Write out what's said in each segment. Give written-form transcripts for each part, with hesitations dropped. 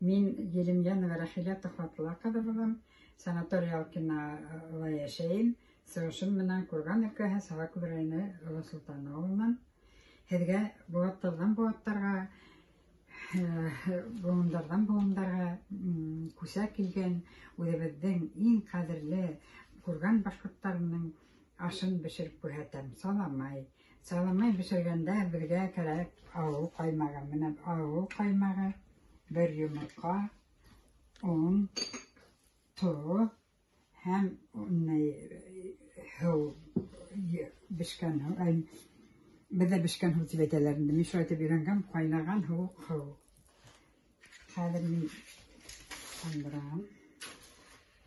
Мин Елемьянова Рәхилә Төхвәтулла ҡыҙы булам. Санаторий Ялкинала йәшәйем. Сығышым менән Курган өлкәһе Сабакүл районы Оло Солтан ауылынан. Һеҙгә быуаттарҙан быуаттарға, быуындарҙан быуындарға күсә килгән үҙебеҙҙең иң ҡәҙерле Курган башҡорттарының ашын бешереп күрһәтәм. Саламай. Саламай бешергәндә беҙгә кәрәк ауыл ҡаймағы. Менән ауыл ҡаймағы, бер йомортҡа, он, тоҙ һәм һыу, бешкән һыу. Беҙҙә бешкән һыу тип әйтәләр инде. Мин шулай итеп өйрәнгән, ҡайнаған һыуыҡ һыу. Хәҙер мин ҡандырам.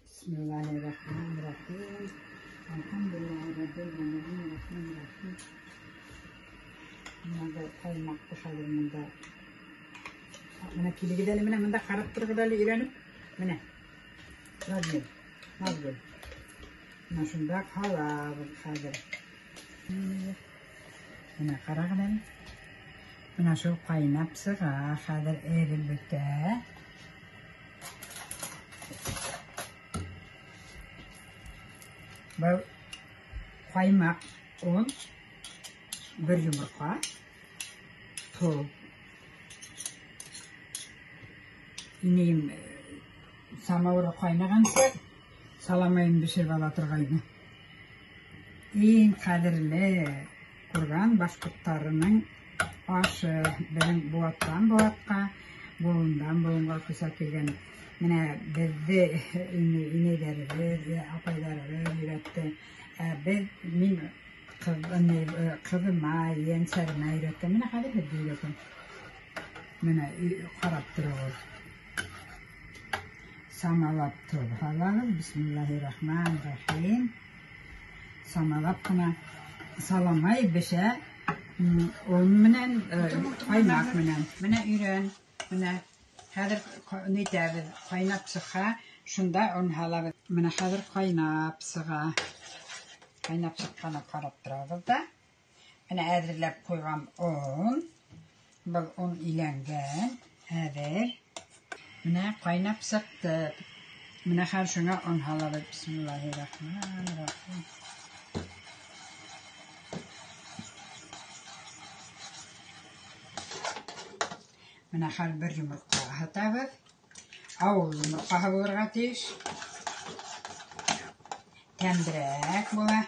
Бисмиллаһир-рахманир-рахим. Әлхәмдүлиллаһи раббил ғәләмин, рахманир-рахим. Бына ҡаймаҡты хәҙер мында. Менә килегеҙ әле, менә мында ҡарап тороғоҙ әле өйрәнеп. Менә. Назгөл, Назгөл. Менә шунда һалабыҙ хәҙер. Менә ҡарағыҙ әле. Менә шул ҡайнап сыға, хәҙер эреп бөтә. Был ҡаймаҡ, он, бер йомортҡа, тоҙ. Инәйем самауыры ҡайнағансы саламайын бешереп ала торғайны. Иң ҡәҙерле Курган башҡорттарының ашы беҙҙең быуаттан быуатҡа, быуындан быуынға күсә килгән. Менә беҙҙе инәйҙәребеҙ, апайҙарыбыҙ өйрәтте. Ә беҙ, мин ҡыҙыма, ейәнсәремә өйрәттем. Менә хәҙер һеҙҙе өйрәтәм. Менә ҡарап тороғоҙ. Самалап тоҙ һалабыҙ. Бисмиллаһир-рахманир-рахим. Самалап ҡына саламай бешә он менән, ҡаймаҡ менән. Менә өйрән. Менә хәҙер нитәбеҙ, ҡайнап сыҡһа, шунда он һалабыҙ. Менә хәҙер ҡайнап сыға. Ҡайнап сыҡҡанын ҡарап торабыҙ ҙа. Менә әҙерләп ҡуйған он. Был он иләнгән, әҙер. Менә ҡайнап сыҡты. Менә хәҙер шуңа он һалабыҙ. Бисмиллаһир-рахманир-рахим. Менә хәҙер бер йомортҡа һатабыҙ. Ауыл йомортҡаһы булырға тейеш. Тәмлерәк була,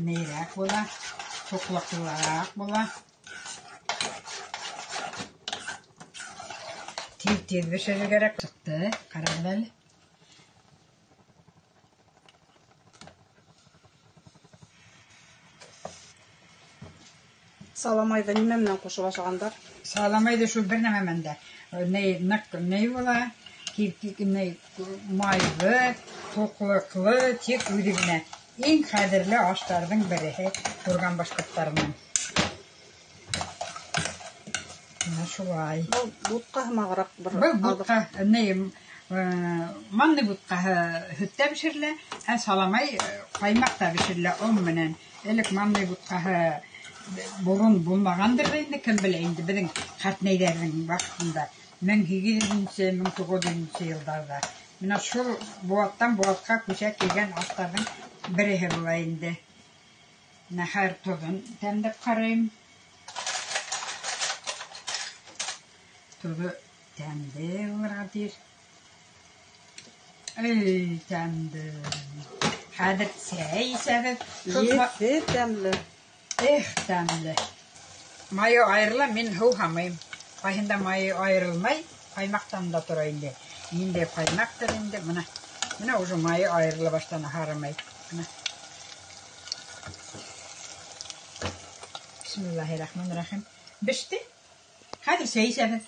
нейерәк була, туҡлыҡлыраҡ була. Тиҙ-тиҙ бешерергә кәрәк. Сыҡты, ҡарағыҙ әле. Саламайҙы нимә менән ҡушып ашағандар? Саламайҙы шул бер нәмә менән дә. Ней, ныҡ ней була, ней, майлы, туҡлыҡлы, тик үҙе генә. Иң ҡәҙерле аштарҙың береһе Курган башҡорттарының. Менә шулай. Был бутҡа һымағыраҡ бер Был аҙыҡ. бутҡа, ней, манный бутҡаһы һөттә бешерелә, ә саламай ҡаймаҡта бешерелә он менән. Элек манный бутҡаһы борон булмағандыр ҙа инде, кем белә инде, беҙҙең ҡәртнәйҙәрҙең ваҡытында мең һигеҙ йөҙөнсө, мең туғыҙ йөҙөнсө йылдарҙа. Менә шул быуаттан быуатҡа күсә килгән аштарҙың береһе була инде. Менә хәҙер тоҙон тәмләп ҡарайым. Тоҙо тәмле булырға тейеш. Эй, тәмле. Хәҙер сәй эсәбеҙ. Еҫе тәмле. Эх, тәмле. Майы айырыла, мин һыу һамайым. Ҡайһында майы айырылмай, ҡаймаҡтан да тора инде. Ниндәй ҡаймаҡтыр инде. Бына, бына уже майы айырыла башланы, һарымай. Бына. Бисмиллаһир-рахманир-рахим. Беште. Хәҙер сәй эсәбеҙ.